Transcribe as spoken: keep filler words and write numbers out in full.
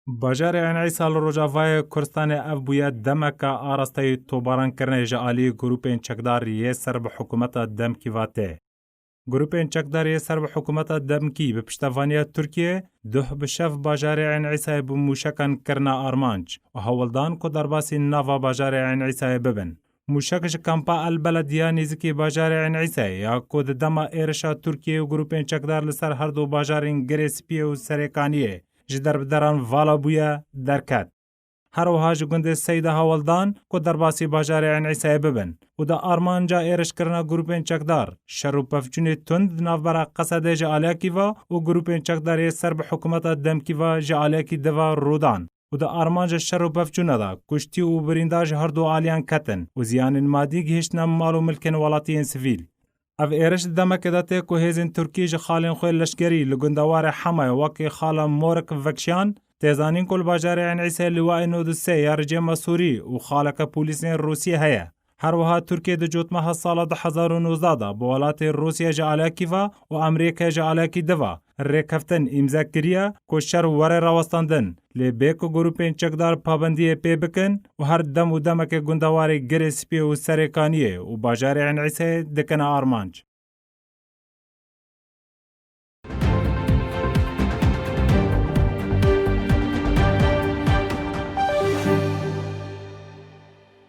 Bajarê Eyn Îsa li rojavayê Kurdistanê ev bûye demeke arasteyî tobarankirinê ji alî grûpên çekdar yê ser bi hikûmeta demkî ve tê. Grûpên çekdar yê ser bi hikûmeta demkî bi piştevaniya Tirkiyê duh bi şev bajarê Eyn Îsayê bi mûşekan kirine armanc û hewldan ku derbasî nava bajarê Eyn Îsayê bibin. Mûşek ji kampa El Belediya nêzîkî bajarê Eyn Îsayê ya ku di dema êrişa Tirkiyê û grûpên çekdar li ser her du bajarên Girê Spiyê û Serêkaniyê ji derbideran vala bûye, derket. Her wiha ji gundê Seyda hewldan ku derbasî bajarê Eyn Îsayê bibin û di armanca êrişkirina grûpên çekdar, şer û pevçûnê tund di navbera Qesedê ji aliyekî ve û grûpên çekdar yê ser bi hikûmeta demkî ve ji aliyekî di ve rû dan û di armanca şer û pevçûna de kuştî û birîndar ji her du aliyan ketin û ziyanên madî gihiştine mal û milkên welatiyên sivîl. Ev êriş di demekê de tê ku hêzên Tirkî ji xalên xwe leşkerî li gundewarê Hemayê wekî xala Morik vekijiyan. Tê zanîn ku li bajarê Eyn Îsê lîwayê nod û sê ya rejîma Sûrî û xaleke polîsên Rûsiyê heye. Her wiha Tirkiye di cotmeha sala du hezar û nozdeh de bi welatê Rûsya ji aliyekî ve û Amerîkaya ji aliyekî di ve rêkeftin îmze kiriye ku şer were rawestandin, lê bê ku grûpên çekdar pabendiyê pê bikin û her dem û demekê gundewarê Girê Spiyê û Serêkaniyê û bajarê Eyn Îsê dikine armanc.